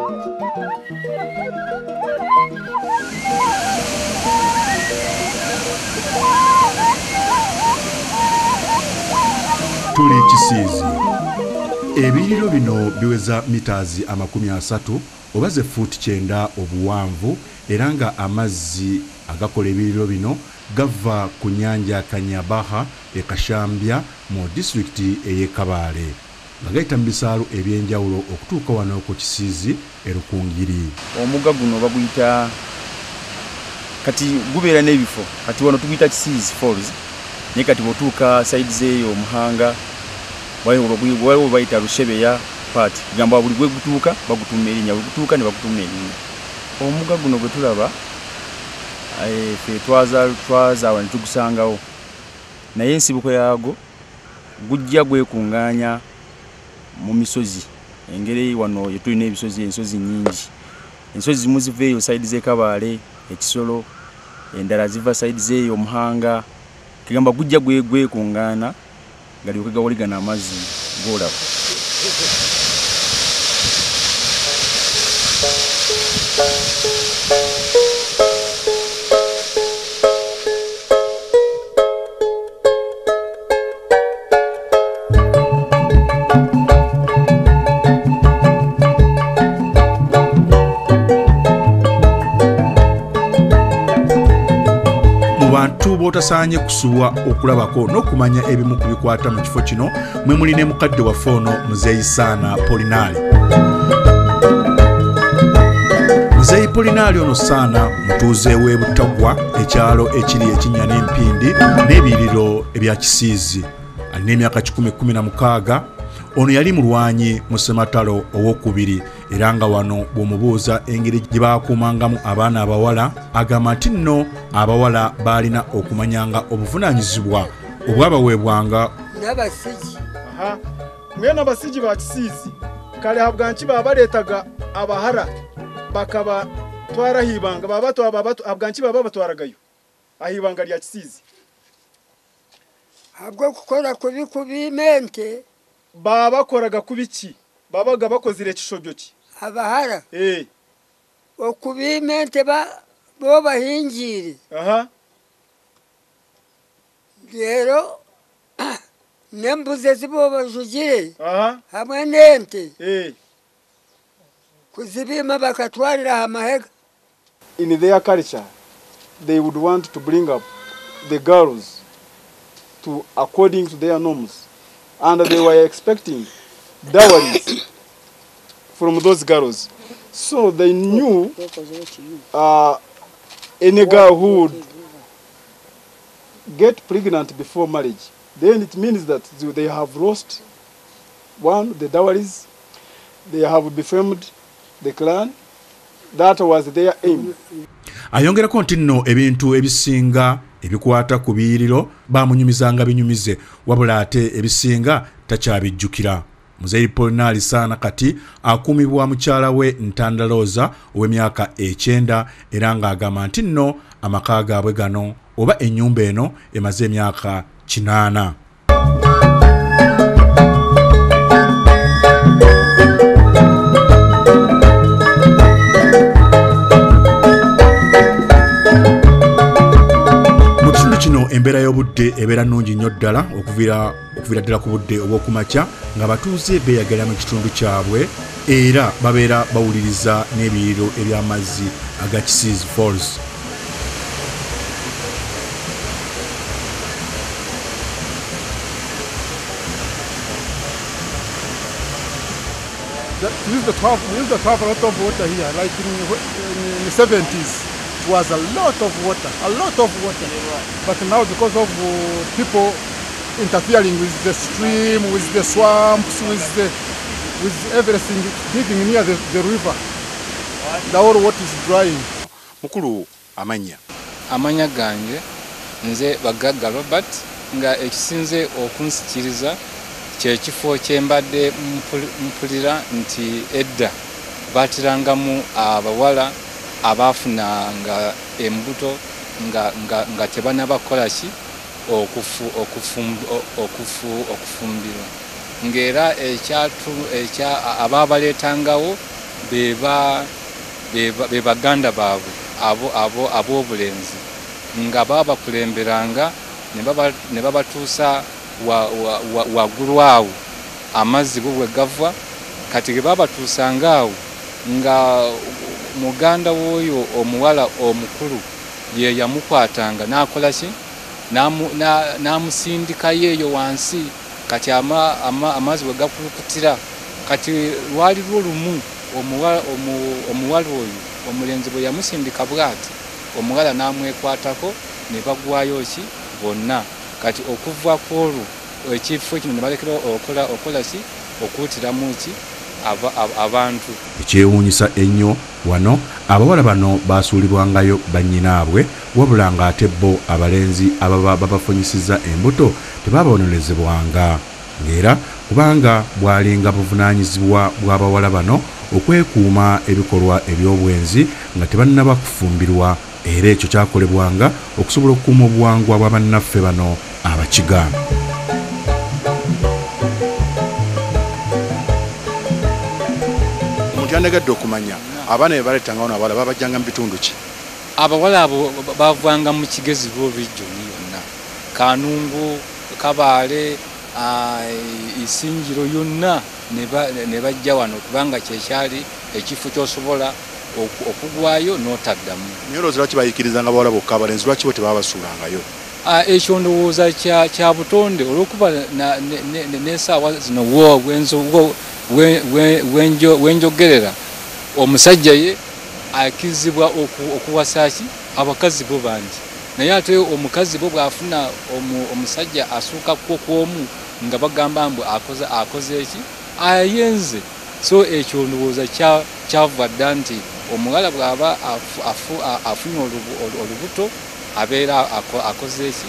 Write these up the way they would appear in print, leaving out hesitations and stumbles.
Tuli Kisiizi. Ebiyiriro bino biweza mitaazi 30 oba ze fuuti 90 obuwanvu, era nga amazzi agakola ebiyiriro bino gava ku nnyanja Kanyabaha e Kashambya mu disitulikiti ey'e Kabaale, nga gayita mu bisaalu eby'enjawulo okutuuka wano ku Kisiizi e Rukungiri. Omugga guno baguyita kati gubeera n'ebifo, kati wano tuguyita Kisiizi Falls, naye kati bw'otuuka side z'eyo Omuhanga waliwo bayita Rushebeya part, gamba buli gwe gutuuka bagutuuma erinnya, buli gutuuka ne bagutuuma erinnya. Omugga guno gwe tulaba ffe twazaawa ne tugusangawo, naye ensibuko yaago gujja gwekuŋŋaanya mu misozi. Engeri wano ye tulina ebisozi, ensozi nnyingi. Ensozi zimu ziva eyo side z'e Kabaale, Ekisolo, endala ziva side z'eyo Omuhanga. Kigamba gujja gwekuŋŋaana galyoke gawaligana amazzi g'olaba. Bw'otasaanye kusubwa okulabako n'okumanya ebimu ku bikwata mu kifo kino, mwe muli ne mukadde waffe ono Muzeeyi Saana Polinaali. Muzeeyi Polinaali ono Saana mutuuze w'e Butagwa, ekyalo ekiri ekinnya n'empindi n'ebiyiriro ebya Kisiizi. Alina emyaka 116. Ono yali mulwanyi mu ssematalo owokubiri, era nga wano bw'omubuuza engeri gye baakuumangamu abaana abawala, agamba nti nno abawala baalina okumanyanga obuvunaanyizibwa obwabaweebwanga. N'abasigi. Mwena abasigi ba Kisiizi kale habwanki babaleetaga abahara bakabatwara ahibanga, habwanki baba batwaragayo ahibanga lya Kisiizi? Habw'okukora kubi kubimente. Babakoraga kubiki? Babaga bakozire ekishobyo ki? Abahara. Okubimente bo bahingire. Rero n'embuzi ezibo bajugire hamwe n'ente. Kuzibima bakatwarira amahega. In their culture, they would want to bring up the girls to according to their norms. And they were expecting dowries from those girls. So they knew any girl who would get pregnant before marriage, then it means that they have lost, one, the dowries, they have defamed the clan. That was their aim. Ayongerako nti nno ebintu ebisinga ebikwata ku biyiriro bamunyumizanga binyumize, wabula ate ebisinga takyabijjukira. Muzeeyi Polinaali Saana kati akuumibwa mukyala we Ntandalooza ow'emyaka 90, era ng'agamba nti nno amaka gaabwe gano oba ennyumba eno emaze emyaka 80. Kino embeera y'obudde ebeera nnungi nnyo ddala okuviira ddala ku budde obw'okumakya, ng'abatuuze beeyagalira mu kitundu kyabwe, era babeera bawuliriza n'ebiyiriro eby'amazzi aga Kisiizi Falls. We used to have a lot of water here, like in the 70s. It was a lot of water, a lot of water. But now because of people interfering with the stream, with the swamps, with everything digging near the river, the whole water is drying. Mukulu amanya. Amanya gange nze Bagagga Robert, nga ekisinze okunsikiriza kyekifo kyembadde mpulira nti edda baatirangamu abawala abafunanga embuto nga tebannabakola ki okufumbirwa, ng'era ababaleetangawo be baganda baabwe abo ab'obulenzi nga babakulemberanga ne babatuusa waggulu awo amazzi go bwe gava. Kati ge babatuusanga awo nga muganda w'oyo omuwala omukulu ye yamukwatanga n'akola ki, n'amusindikayo eyo wansi. Kati amazzi bwe gakulukutira, kati lwali lwo lumu omuwala oyo omulenzi bwe yamusindika bw'ati, omuwala n'amwekwatako ne bagwayo ki bonna. Kati okuva ku olwo ekifo kino ne balekera okola ki, okuwutiramu ki abantu. Ekyewuunyisa ennyo wano abawala bano baasuulibwangayo bannyinaabwe, wabula ng'ate bo abalenzi ababa babafunyisizza embuto tebabonerezebwanga, ng'era kubanga bwalinga buvunaanyizibwa bw'abawala bano okwekuuma ebikolwa eby'obwenzi nga tebannaba kufumbirwa, era ekyo kyakolebwanga okusobola okukuuma obuwangwa bwa bannaffe bano Abakiga. Omuntu yandagadde okumanya abaana be baleetanga wano abawala babajjanga mu bitundu ki? Abawala abo bavanga mu Kigezi region yonna, Kanungu, Kabaale, Isingiro yonna ne bajja wano, kubanga kyekyali ekifo ky'osobola okugwayo n'otaddamu. Naye olowooza lwaki bayikirizanga bawala bokka, abalenzi lwaki bo tebabasuulangayo? Ekyo ndowooza kya butonde, olw'okuba n'essaawa zino wenjogerera omusajja ye akkirizibwa okuwasa ki abakazi bo bangi, naye ate omukazi bo bw'afuna omusajja asuuka kwo kw'omu nga bagamba mbu akoze eki, ayenze. So ekyo ndowooza kyava dda nti omuwala bw'aba afunye olubuto abeera akoze eki,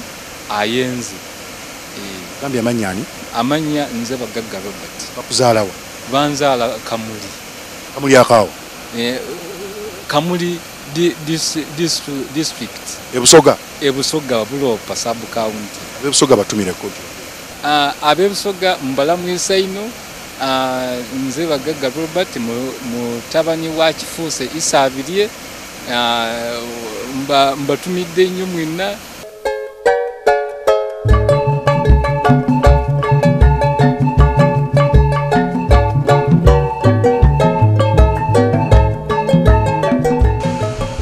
ayenze. Gambye amannya ani? Amannya nze Bagagga Robert. Bakuzaalawa? Banzaala Kamuli. Kamuli akaawo? Kamuli district. Ebusoga? Ebusoga, Bulopa sub county. Abebusoga batumireko. Abebusoga mbalamwisa ino. Nze Bagagga Robert, mutabani wa Kifuuse Isaabirye. Mbatumidde nnyo mwenna.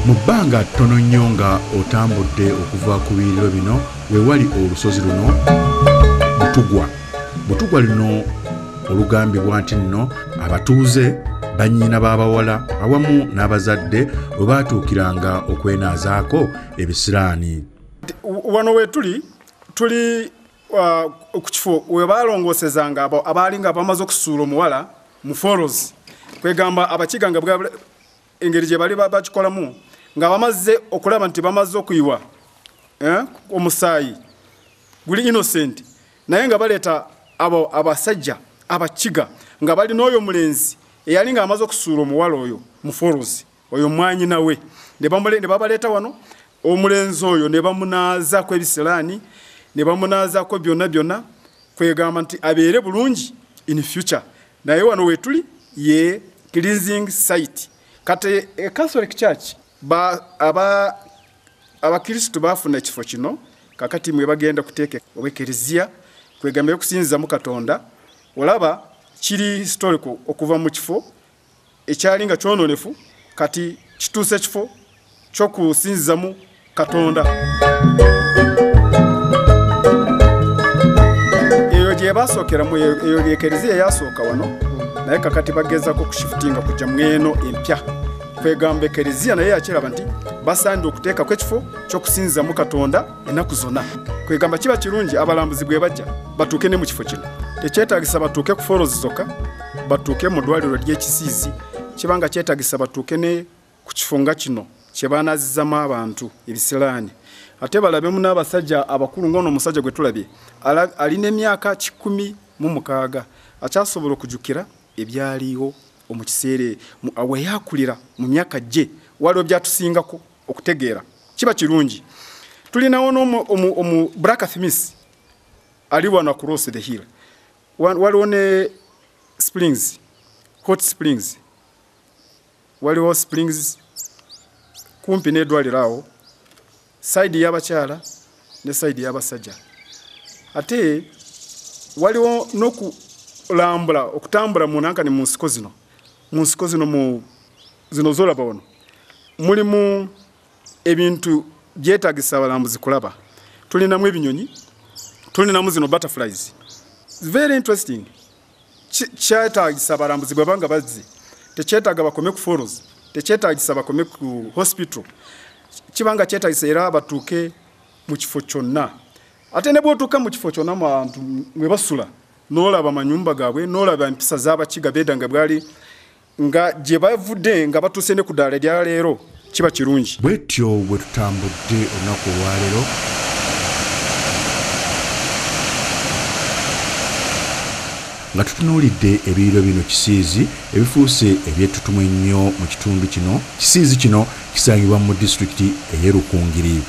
Mu bbanga ttono nnyo nga otambudde okuva ku biyiriro bino we wali olusozi luno Butugwa. Butugwa luno olugambibwa nti nno abatuuze, bannyina b'abawala awamu n'abazadde we baatuukiranga okwenaazaako ebisiraani. Wano we tuli ku kifo we baalongoosezanga abo abaali nga bamaze okusuula omuwala mu falls, kwegamba Abakiga nga engeri gye bali bakikolamu nga bamaze okulaba nti bamaze okuyiwa omusaayi guli innocent, naye nga baleeta abo abasajja Abakiga nga bali n'oyo omulenzi eyali nga amaze okusuula omuwala oyo mu falls, oyo mwanyina we, ne babaleeta wano omulenzi oyo ne bamunaazaako ebisiraani, ne bamunaazaako byonna byonna, kwegamba nti abeere bulungi in future. Naye wano wetuli ye cleansing site. Kati e Catholic Church abakristu bafuna ekifo kino, kakati mwe bagenda kuteeka owekereziya, kwegamba okusinzizamu Katonda. Olaba kiri historical okuva mu kifo ekyali nga kyononefu, kati kituuse ekifo ky'okusinzizamu Katonda. Eyo gye basookeramu, eyo ekereziya yasooka wano, naye kakati bagezaako okushifutinga kujja mweno empya. Kwegamba ekereziya naye yakiraba nti basaanidde okuteekako ekifo ky'okusinzizamu Katonda ennaku zonna. Kwegamba kiba kirungi abalambuzi bwe bajja batuuke ne mu kifo kino. Tekyetaagisa batuuke ku falls zokka, batuuke mu ddwaliro ly'Ekisiizi, kibanga kyetaagisa batuuke ne ku kifo nga kino kye baanaazizaamu abantu ebisiraani. Ate balabemu n'abasajja abakulu ng'ono omusajja gwe tulabye alina emyaka 106, akyasobola okujjukira ebyaliwo mu kiseera we yakulira mu myaka gye, waliwo byatusingako okutegeera. Kiba kirungi. Tulinawo n'omu Black Smith ali wano across the hill. Waliwo ne springs, hot springs. Waliwo springs kumpi n'eddwaliro awo, sayidi y'abakyala ne sayidi y'abasajja. Ate waliwo n'okulambula, okutambula mu nankani mu nsiko zino, mu nsiko zino mu zino zolaba wano mulimu ebintu byetaagisa abalambuzi kulaba. Tulinamu ebinyonyi, tulinamu zino butterflies, very interesting. Kyetaagisa abalambuzi bwe banga bazze, tekyetaaga bakome ku falls, tekyetaagisa bakome ku hospital, kibanga kyetaagisa era batuuke mu kifo kyonna. Ate ne bw'otuuka mu kifo kyonna mu bantu mwe basula, n'olaba amanyumba gaabwe, n'olaba empisa z'abakiga beeda nga bwali nga gye bavudde nga batuuse ne ku ddaala lya leero, kiba kirungi. Bwetyo bwe tutambudde olunaku olwaleero nga tutunuulidde ebiyiro bino Kisiizi ebifuuse ebyettutumu ennyo mu kitundu kino. Kisiizi kino kisangibwa mu disitulikiti ey'e Rukungiri.